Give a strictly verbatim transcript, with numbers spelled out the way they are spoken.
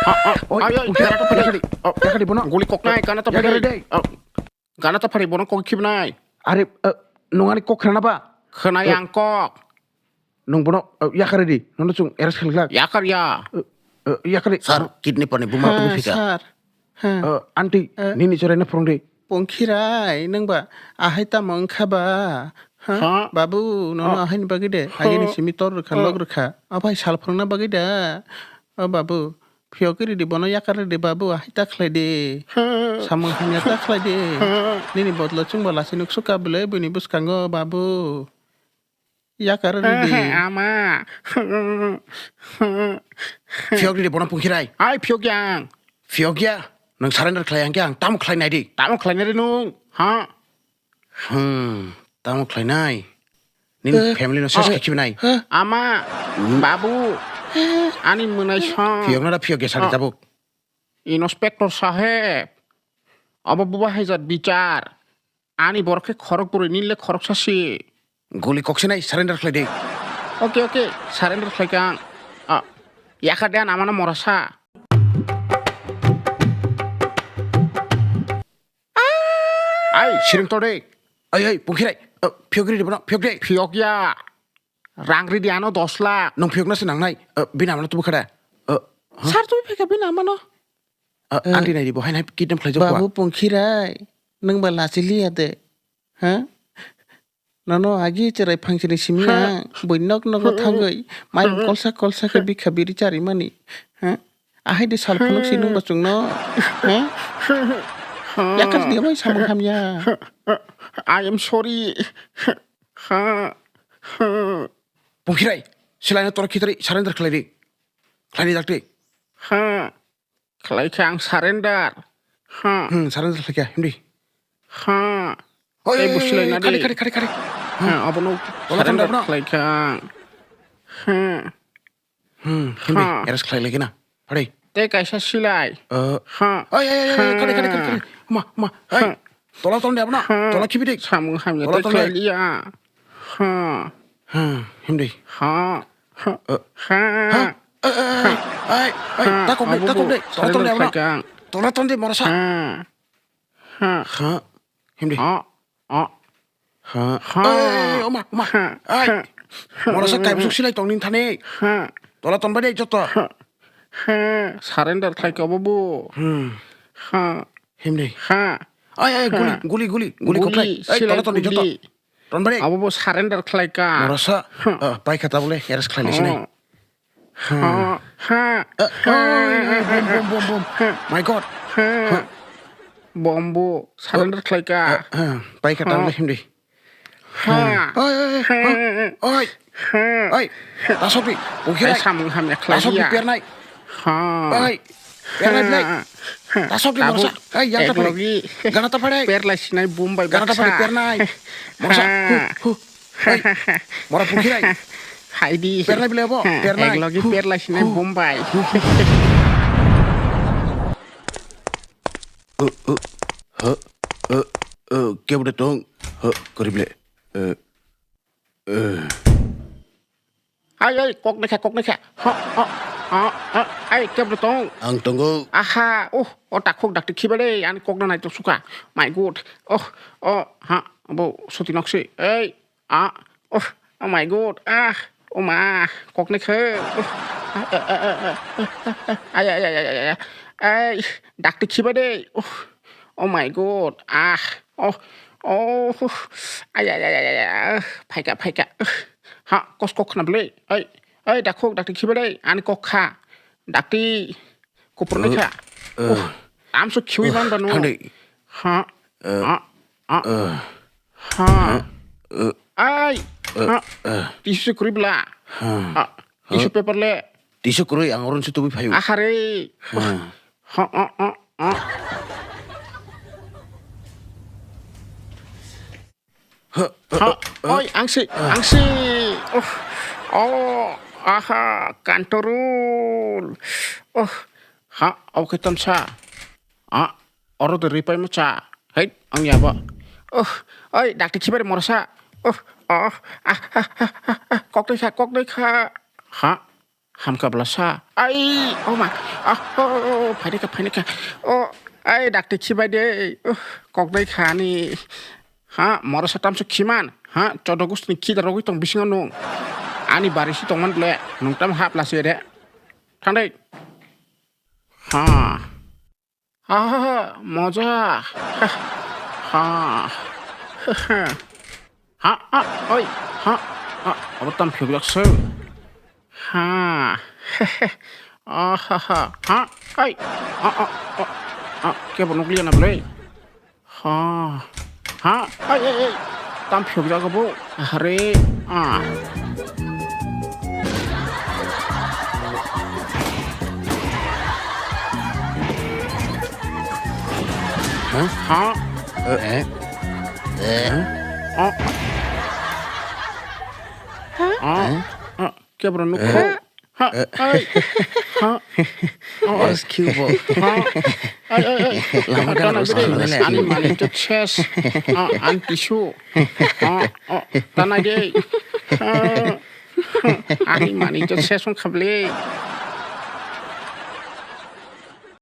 Ah, ah, oi, ai, ai, oi, gana ta phari. Yakari, oh, yakari bono. Guli koknai, gana ta phari. Yakari dei. Oh, gana ta phari, bono kok khibnai. Are, eh, nung ani kok khna ba? Khna yang kok. Nung bono, eh, yakari di. Nono chung arrest khlak. Yakar ya. Eh, eh, yakari. Sir, kidney pani buma tumi phika. Sir. Ha. Eh, aunty, eh, nini chwraino phwrwng di. Pongkhirai, nwng ba ahai tamo wngkha ba? Ha? Ha? Babu, nono, ha, ahaini bagwi de, ha, agini simi tor rwkha, ha, lok rwkha. Aphai sal phwrwngna bagwi da? O babu, phiyok ridi, bono yakar ridi babu, ahai ta khlai di. Ha. Samung hamya ta khlai di. Ha. Nini bodlo chwngbo lasi nuk suka bwle buini bwskango babu. Yakar ridi. Ama. Phiyok ridi bono pungkhirai. Ai phiyok yang. Phiyok ya. Nang surrender khlai yang khe ang tamo khlai nai di. Tamo khlai nai di nung. Ha? Hmm. Tamo khlai nai. Nin, eh, family no ses, oh, khe khibi nai. Eh. Ama. Hmm. Babu. Eh. Ani mwnai song. Phiyok na da phiyok ya sari tabuk. Inspector saheb. Abo buba hai jat bichar. Ani borok khe khorok bwrwi, nini le khoroksa si. Guli kok sinai, surrender khlai di. Okay, okay, surrender khlai kha ang. Ah, yakar de, ang amano morasa. Ai, siring to de. Ai, ai, pungkhirai. Ah, phiyok ridi bono, phiyok de. Phiyok ya. Rang ridi ano dos lakh. Nung phiyok na se nangnai. Ah, bini amano tubu khada. Ah, ha? Sir tubu pheka bini amano. Ah, eh, aunty nai di, bo hai nai kidnap khlai jokwa. Babu pungkhirai, nwng ba lachi liya de. Ha? Nono agi cherai phangchini simi ang, bui nok nogo thangwi, mairum kolsa kolsa khe bikha biri charimani. Ha? Ahai de sal phunuk si nung bachung no. Ha? Yakar dia bai samung hamya. I am sorry. Ha? Ha? Pungkhirai, silaino tor khitari surrender khlai di. Khlai di dakti. Ha? Khlai kha ang surrender. Ha. Hmm, surrender khlai kha, hindi. Ha. Oi, oi, oi, oi, khali, khali, khali, khali. Ha, abono surrender khlai kha ang. Ha. Hmm, hindi. Ha. Arrest khlai lai khe na. Pare. Tei kaisa silai. Eh. Ha. Oi, oi, oi, oi, khali, khali, khali, khali. Ma, ma, oi. Ha. Tola ton de abna. Ha. Tola khibi de. Samung hamya tei khlai liya. Ha. Ha, hindi. Ha. Ha. Eh. Ha. Ha. Eh, eh, eh, eh, eh, ta kok de, ta kok de. Tola ton de abna. Tola ton de morasa. Ha. Ha. Ha. Hindi. Ha. Ha. Ha. Eh, eh, eh, oma, oma. Ha. Ai. Ha. Morasa kai busuk silai tong nin thani. Ha. Tola ton bai de joto. Ha. Ha. Surrender khlai kha obo bo. Hmm. Ha. Hindi. Ha. Ai, ai, guli, guli, guli, guli koklai. Ai, tola ton de joto. Tonbari. Abo bo surrender khlai ka. Morasa, ah, pai kha tabole, arrest khlai lai sinai. Ha. Ha. Ha. Ah, ai, ai, bom, bom, bom, bom. My God. Ha. Ha. Bom bo surrender khlai ka. Ah, ah, pai kha tabole, hindi. Ha. Oi, oi, oi, oi. Oi. Tasok di. Ukhirai. Samung hamya khlai. Tasok di pernai. Ha. Oi. Pernai blai. Tasok di morsa. Ai, yang ta pare. Gana ta pare. Perlai sinai Bombay. Gana ta pare pernai. Morsa. Hu, hu. Ai. Mora pukhirai. Hai di. Pernai blai bo. Pernai. Eklogi perlai sinai Bombay. Kebda tong. Korible. Ai, ai, kok naikha, kok naikha. Ha, ha, ha, ha, ai, kebda tong. Ang tongo. Aha, oh, o takhuk dakti khiba de, ani kok na nai to suka. My God. Oh, oh, ha, bo suti nok si. Ei, ah, oh, oh my God. Ah, oh ma, kok naikha. Oh, ah, ah, ah, ah, ah, ah, ah, ai, ai, ai, ai, ai, ai, dakti khiba de. Oh, oh my God. Ah, oh, oh, huh. Ai, ai, ai, ai, ai, ah, phaika, phaika. Ha, kos kok khna bwle. Ai, ai, dakhuk, dakti khiba dai. Ani kok kha. Dakti kupur naikha. Uh, uh. Oh, amso khiwi man bano. Thangdi. Ha. Uh, ha. Ha. Uh. Ha. Uh. Ai. Uh, ha. Uh. Tissue se kwrwi bla. Ha. Ha. Tissue paper le. Tissue kwrwi ang oron se tubi phayu. Ahare. Ha. Ha, ha, ha, ha. Ha, oi, angsi, angsi. Oh, oh, aha, kantorul. Oh, ha, oke tamsa. Ah, oro de ripai mo cha. Hei, ang yaba. Oh, oi, dakti khibar morsa. Oh, oh, ah, ah, ah, ah, ah, kok dei kha, kok dei kha. Ha. Hamkha bwlasa. Ai, o ma. Ah, o, o, o, phaini kha, phaini kha. O, ai, dakti khibai de. Uh, kok dai kha ani. Ha, moro sa tamso khiman. Ha, chodo gusni khida rogwi tong bisingo nung. Ani bari si tongman ble. Nung tam hap lasi de. Thang dai. Ha. Ha, ha, ha, moja. Ha, ha, ha, ha, oi, ha, ha, abo tam phiyok jak se. Ha, ha, ha, ha, oi, ha, ha, ha, ha, kebo nukliya na belai. Ha, ha, oi, oi, oi, tam phiyok jak abo. Hare, ah. Huh? Ha? Eh, eh. Eh? Huh? Oh. Huh? Oh. Eh? Oh. Kebra nukho. Eh? Ha? Eh? Ai. Ha? Oh. Yes, cute boy. Ha? Ai, ai, ai. Lama kan harus gini, gini, ani gini. Mani to chest. Ah, anti shoe. Ah, oh, tanai de. Ah. Ani mani to chest on khable.